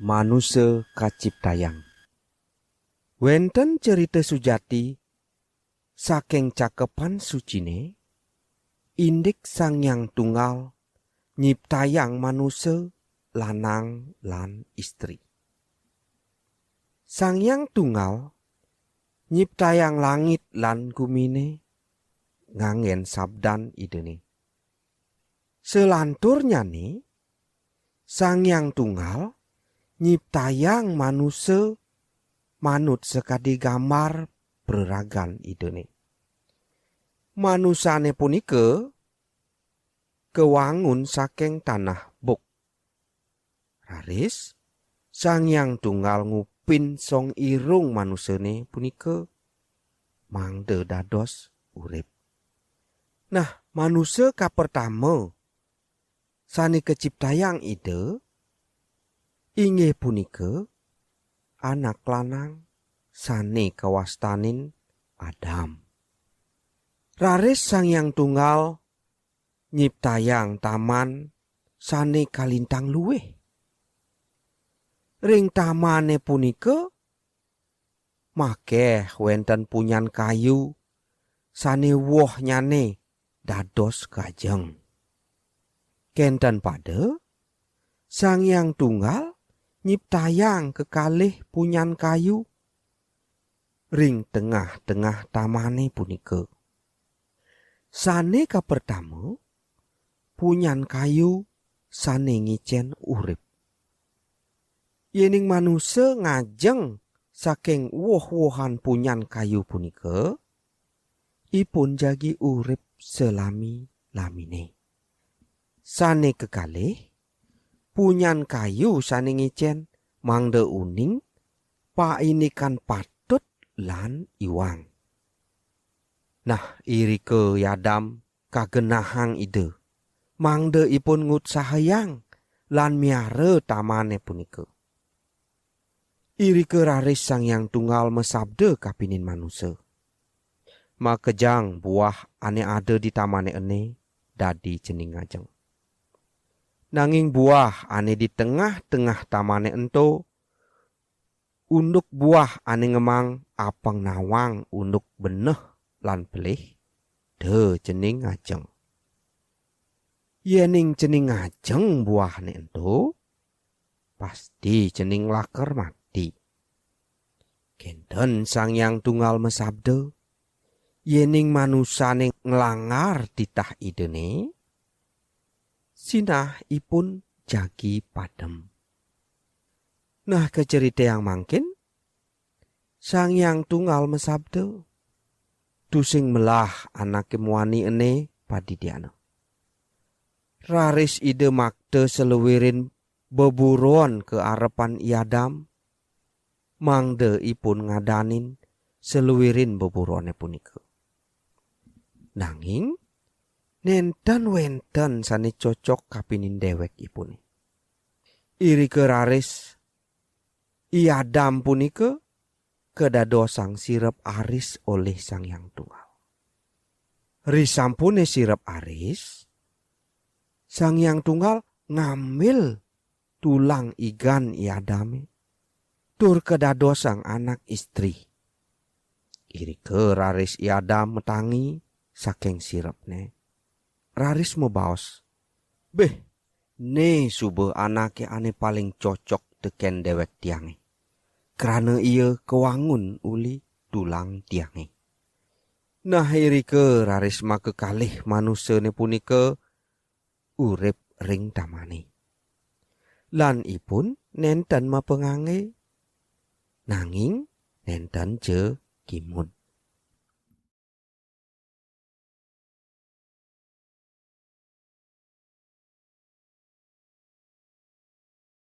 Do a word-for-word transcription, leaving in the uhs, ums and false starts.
Manusa kaciptayang. Wénten cerita sujati saking Cakepan Sucine, indik Sang Hyang Tunggal nyiptayang manusa lanang lan istri. Sang Hyang Tunggal nyiptayang langit lan gumine nganggen sabdan Idane. Selanturnyane, Sang Hyang Tunggal nyiptayang manusa manut sakadi gambar praragan Idane. Manusane punika kawangun saking tanah buk. Raris, Sang Hyang Tunggal ngupin song irung manusane punika mangda dados urip. Nah, manusa kapertama sane kaciptayang Ida inggih punika anak lanang sane kawastanin Adam. Raris Sang Hyang Tunggal nyiptayang taman sane kalintang luih. Ring tamane punika makeh wenten punyan kayu sane wohnyane dados gajeng. Kenten pada, Sang Hyang Tunggal nyiptayang kekalih punyan kayu ring tengah-tengah tamane punika. Sane kapertama, punyan kayu sane ngicen urip. Yening manusa ngajeng saking woh-wohan punyan kayu punika, ipun jagi urip salami-lamine. Sane kekalih, punyan kayu sane ngicen mangda uning, paindikan patut lan iwang. Nah, irika Adam kagenahang Ida, mangda ipun ngutsahayang lan miara tamane punika. Irika raris Sang Hyang Tunggal masabda kapinin manusa, "Makejang buah ane ada di tamane ene dadi cening ngajeng. Nanging buah ane di tengah-tengah tamane ento, unduk buah ane ngemang apang nawang unduk beneh lan pelih, da cening ngajeng. Yening cening ngajeng buahne ento, pasti cening lakar mati." Kenten Sang Hyang Tunggal masabda, yening manusane nglanggar titah Idane, sinah ipun jagi padem. Nah, kaceriteang mangkin, Sang Hyang Tunggal masabda, "Tusing melah anake muani ene padidiana." Raris Ida makta saluirin beburon ka arepan I Adam, mangda ipun ngadanin saluirin beburone punika. Nanging nenten wenten sane cocok kapinin dewekipune. Irika raris I Adam punika kadadosang sirep aris olih Sang Hyang Tunggal. Risampune sirep aris, Sang Hyang Tunggal ngambil tulang igan I Adame, tur kadadosang anak istri. Irika raris I Adam matangi saking sirepne, raris mabaos, "Beh, ne suba anake ane paling cocok teken dewek tiange, krana ia kawangun uli tulang tiange." Nah, irika raris makakalih manusane punika urip ring tamane. Lan ipun nenten mapangangge, nanging nenten ja kimud.